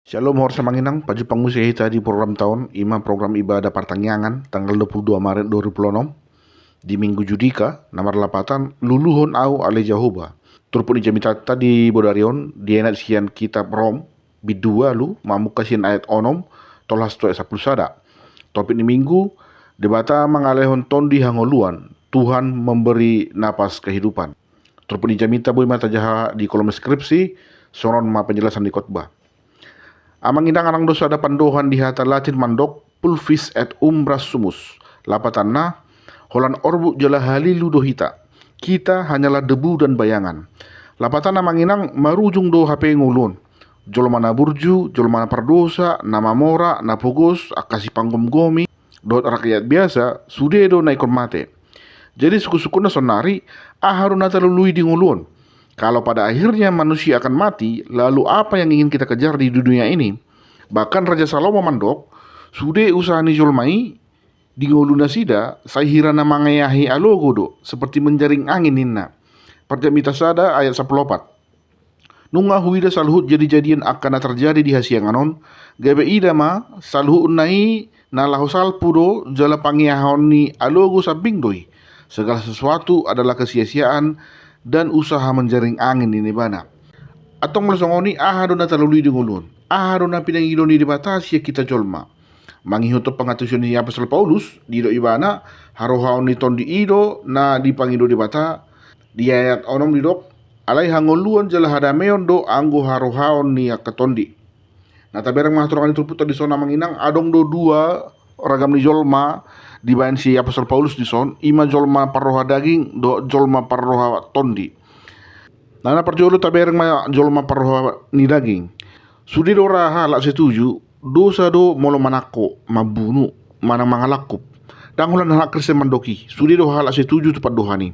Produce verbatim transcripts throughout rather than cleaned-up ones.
Shalom, horas ma inang, pajumpang muse hita di program taon, ima program ibadah partangiangan, tanggal dua puluh dua Maret dua ribu dua puluh enam, di Minggu Judika, na marlapatan Luluhon Ahu Ale Jahowa. Turpuk ni jamitanta di bodari on, dienet sian kitab Rom, bindu ualu, mamungka sian ayat onom, tolhas tu ayat sampulu sada. Topik ni Minggu, Debata mangalehon tondi hangoluan, Tuhan memberi napas kehidupan. Turpuk ni jamita boi ma tajaha di kolom skripsi, songon on ma penjelasan ni khotbah. Amang inang, adong do sada pandohan di hata Latin mandok pulvis et umbra sumus. Lapatanna, holan orbuk jala halilu do hita. Kita hanyalah debu dan bayangan. Lapatanna amang inang, marujung do hape ngolu on. Jolma na burju, jolma na pardosa, na mamora, na pogos, angka sipanggomgomi, dohot rakyat biasa, sude do na ingkon mate. Jadi sungkun-sungkunna saonari, aha do na talului di ngolu on? Kalau pada akhirnya manusia akan mati, lalu apa yang ingin kita kejar di dunia ini? Bahkan Raja Salomo mandok, sude usaha ni jolma i di ngolu nasida, sai hira na mangeahi alogo do, seperti menjaring angin ninna. Parjamita sada ayat sampulu opat. Nunga huida saluhut jadi-jadian angka na tarjadi di hasiangan on, gabe ida ma, saluhutna i na laho salpu do, jala pangeahon ni alogo sambing do i. Segala sesuatu adalah kesia-siaan dan usaha menjaring angin, ninna ibana. Antong molo songon i, aha do na talului di ngolu on? Aha do na pinangido ni Debata sian hita jolma? Mangihuthon pangantusion ni apostel Paulus, didok ibana, harohaon ni tondi i do na dipangido Debata. Di ayat onom didok, alai hangoluan jala hadameon do anggo harohaon ni angka tondi. Na tabereng ma haturangan ni turpukta dison amang inang, adong do dua ragam ni jolma dibaen si apostel Paulus dison, ima jolma parroha daging dohot jolma parroha tondi. Na, na parjolo tabereng ma jolma parroha ni daging. Sude do ra halak setuju, dosa do molo manangko, mambunu, manang mangalangkup. Ndang holan halak Kristen mandok i, sude do halak setuju tu pandohan i.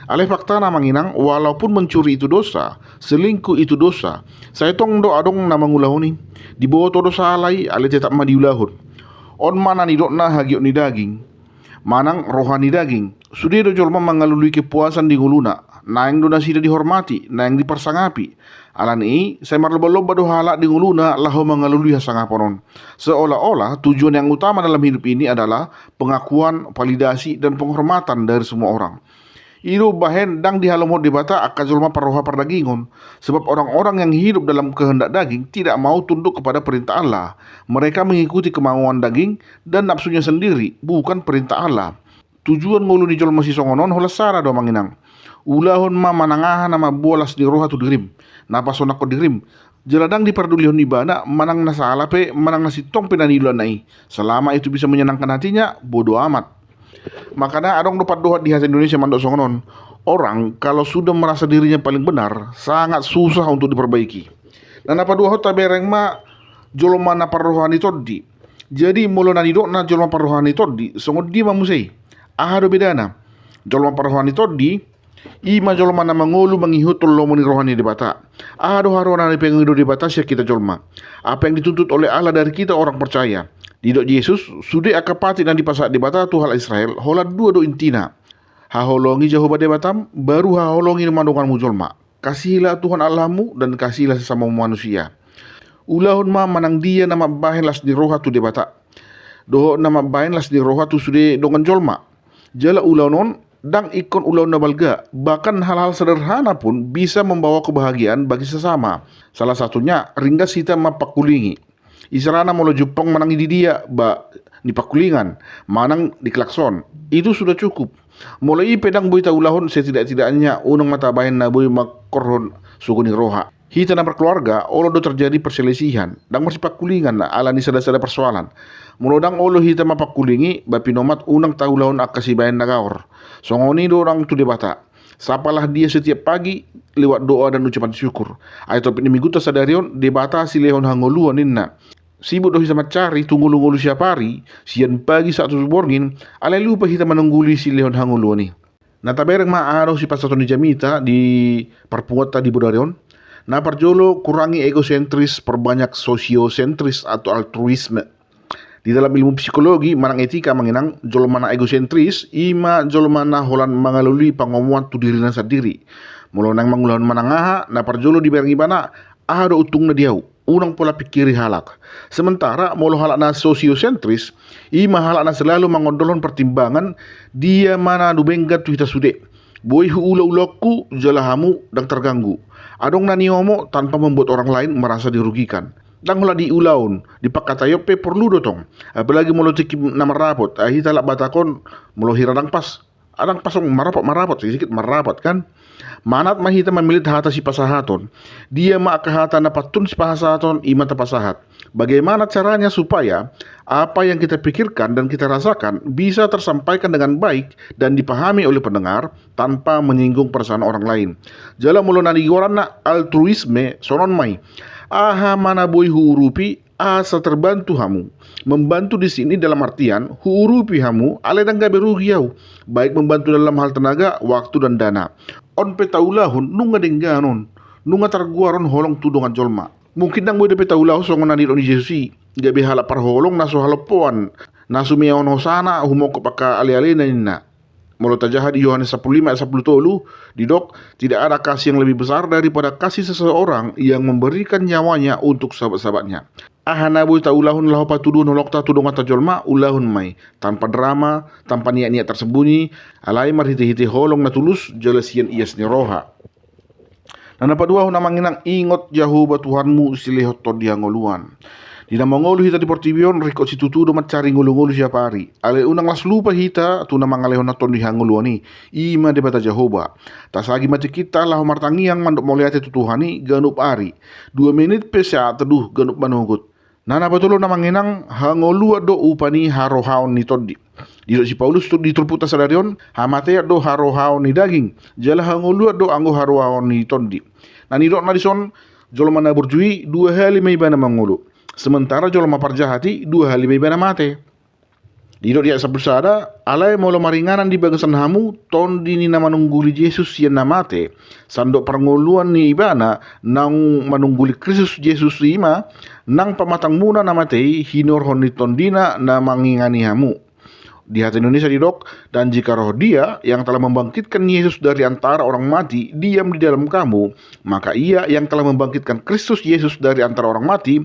Alai faktana amang inang, walaupun mencuri itu dosa, selingkuh itu dosa, sai tong do adong na mangulahon i. Diboto do sala i, alai tetap ma diulahon. On ma na nidokna hagiot ni daging. Manang roha ni daging. Sude do jolma mangalului kepuasan di ngoluna. Naeng do nasida dihormati, naeng diparsangapi. Alani i, sai marlomba-lomba do halak di ngoluna laho mangalului hasangapon on. Seolah-olah tujuan yang utama dalam hidup ini adalah pengakuan, validasi, dan penghormatan dari semua orang. I do umbahen ndang dihalomohon Debata angka jolma parroha pardagingon. Sebab orang-orang yang hidup dalam kehendak daging tidak mau tunduk kepada perintah Allah. Mereka mengikuti kemauan daging dan nafsunya sendiri, bukan perintah Allah. Tujuan ngolu ni jolma sisongon on holan sada do amang inang. Ulahon ma manang aha na mamboa las ni roha tu dirim, na pasonangkon dirim. Jala ndang dipardulihon ibana manang na sala pe, manang na sintong pe na niulahna i. Selama itu bisa menyenangkan hatinya, bodo amat. Makana adong do pandohan di hata Indonesia mandok songon on. Orang kalau sudah merasa dirinya paling benar, sangat susah untuk diperbaiki. Na, na paduahon tabereng ma jolma na parroha ni tondi. Jadi molo na nidokna jolma parroha ni tondi, songon dia ma muse i? Aha do bedana? Jolma parroha ni tondi, ima jolma na mangolu mangihuthon lomo ni roha ni Debata. Aha do haroa na dipangido Debata sian hita jolma? Apa yang dituntut oleh Allah dari kita orang percaya? Didok Jesus, sude angka patik na dipasahat Debata tu halak Israel, holan dua do intina. Haholongi Jahowa Debatam, baru haholongi ma donganmu jolma. Kasihilah Tuhan Allahmu dan kasihilah sesamamu manusia. Ulahon ma manang dia na mambahen las ni roha tu Debata, dohot na mambahen las ni roha tu sude dongan jolma. Jala ulaon on ndang ingkon ulaon na balga, bahkan hal-hal sederhana pun bisa membawa kebahagiaan bagi sesama. Salah satunya, ringgas hita mampangkulingi. Isarana molo jumpang manang i di dia, ba, di pangkulingan, manang di klakson. Itu sudah cukup. Molo i pe ndang boi taulahon, setidak-tidaknya unang ma tabahen na boi mangkorhon sogo ni roha. Hita na markeluarga, olo do terjadi perselisihan, ndang marsipangkulingan alani sada-sada persoalan. Molo ndang olo hita mampangkulingi, ba pinomat unang taulahon angka sibahen na gaor. Songon i do nang tu Debata. Sapalah Dia setiap pagi lewat doa dan ucapan syukur. Ai topik ni Mingguta sadari on, Debata silehon hangoluan ninna. Sibuk do hita mancari tu ngolu-ngolu siapari, sian pagi sahat tu borngin, alai lupa hita manungguli silehon hangoluan i. Na tabereng ma aha do sipasahaton ni jamita di parpunguanta di bodari on. Na parjolo, kurangi egosentris, perbanyak sosiosentris atau altruisme. Di dalam ilmu psikologi manang etika amang inang, jolma na egosentris ima jolma na holan mangalului pangomoan tu dirina sandiri. Molo naeng mangulahon manang aha, na parjolo dibereng ibana, aha do untungna di ahu? unang pola pingkiri halak. Sementara molo halak na sosiosentris, i ma halak na selalu mangondolhon partimbangan, dia ma na dumenggan tu hita sude. Boi huula ulaonku jala hamu ndang terganggu. Adong na niomo tanpa membuat orang lain merasa dirugikan. Ndang holan di ulaon, di pangkataion pe porlu do tong. Apalagi molo tingki na marrapot, ai hita halak Batak on molo hira ndang pas. Adang pasong marapot, marapot, sikit marapot kan. Manat ma hita mamillit hata sipasahaton. Dia ma angka hata na pantun sipasahaton i ma tapasahat. Bagaimana caranya supaya apa yang kita pikirkan dan kita rasakan bisa tersampaikan dengan baik dan dipahami oleh pendengar tanpa menyinggung perasaan orang lain. Jala molo na nigoran na altruisme sonon ma i. Aha ma na boi huurupi asa terbantu hamu. Membantu di sini dalam artian huurupi hamu alai ndang gabe rugi au, baik membantu dalam hal tenaga, waktu dan dana. On pe taulahon nunga dengganon, nunga targoaron holong tu dongan jolma. Mungkin ndang boi dope taulahon songon na nidok ni Jesus i, gabe halak parholong na so halompoan, na sumeaon hosana humongkop angka alealena ninna. Molo tajaha di Yohanes sampulu lima ayat sampulu tolu, didok, tidak ada kasih yang lebih besar daripada kasih seseorang yang memberikan nyawanya untuk sahabat-sahabatnya. Aha na boi taulahon laho patuduhon holongta tu donganta jolma, ulahon ma i, tanpa drama, tanpa niat-niat tersembunyi, alai marhite-hite holong na tulus jala sian ias ni roha. Na na paduahon amang inang, ingot Jahowa Tuhanmu silehon tondi hangoluan. Di na mangolu hita di portibi on, ringkot situtu do mancari ngolu-ngolu siap ari. Alai unang las lupa hita tu na mangalehon tondi hangoluan i, i ma Debata Jahowa. Tasagi ma tingkinta laho martangiang mandok mauliate tu Tuhan i ganup ari. Dua menit pe saat teduh ganup manogot. Na na patolu na manginang, hangoluan do upa ni harohaon ni tondi. Didok si Paulus tu di turpukta sadari on, hamatean do harohaon ni daging, jala hangoluan do anggo harohaon ni tondi. Na nidokna dison, jolma na burju i dua hali ma ibana mangolu. Sementara jolma parjahat i dua hali ma ibana mate. Didok di ayat sampulu sada, alai molo maringanan di bagasan hamu tondi ni na manungguli Jesus sian na mate, sandok parngoluan ni ibana naung manungguli Kristus Jesus i ma, nang pamatangmuna na mate i hinorhon ni tondina na mangingani hamu. Di hata Indonesia didok, dan jika Roh Dia yang telah membangkitkan Yesus dari antara orang mati diam di dalam kamu, maka Ia yang telah membangkitkan Kristus Yesus dari antara orang mati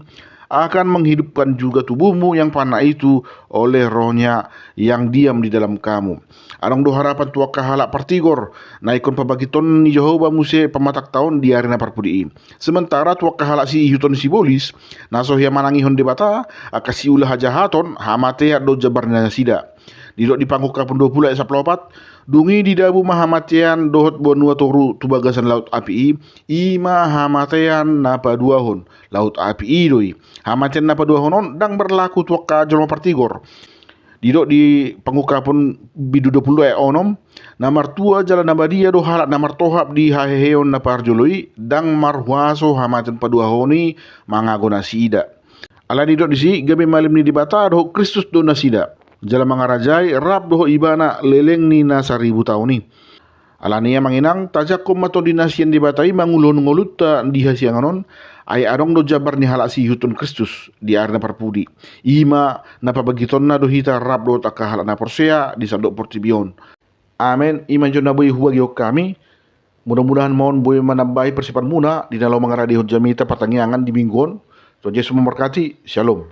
akan menghidupkan juga tubuhmu yang fana itu oleh Roh-Nya yang diam di dalam kamu. Adong do harapan tu angka halak partigor na ingkon pabagiton ni Jahowa muse pamatangta on di ari na parpudi i. Sementara tu angka halak siihuton sibolis, na so hea manangihon Debata, angka siula hajahaton, hamatean do jambar ni nasida. Didok di Pangungkapon dua pulu ayat sampulu opat, dung i didabu ma hamatean dohot banua toru tu bagasan laut api i, i ma hamatean na paduahon, laut api i do i. Hamatean na paduahon on ndang berlaku tu angka jolma partigor. Didok di Pangungkapon bindu dua pulu ayat onom, na martua jala na badia do halak na martohap di haheheon na parjolo i, ndang marhuaso hamatean paduahon i mangago nasida. Alai didok disi, gabe malim ni Debata dohot Kristus do nasida, jala mangarajai rap dohot Ibana leleng ni na saribu taon i. Alani i amang inang, tajangkon ma tondi na sian Debata i mangulahon ngolunta di hasiangan on, ai adong do jambar ni halak siihuthon Kristus di ari na parpudi. I ma na pabagitonna do hita rap dohot angka halak na porsea di sandok portibi on. Amen. I ma jo na boi hubagihon hami. Mudah-mudahan ma on boi manambahi persiapanmuna di na laho mangaradehon jamita partangiangan di minggu on. Tuhan Jesus memberkati. Shalom.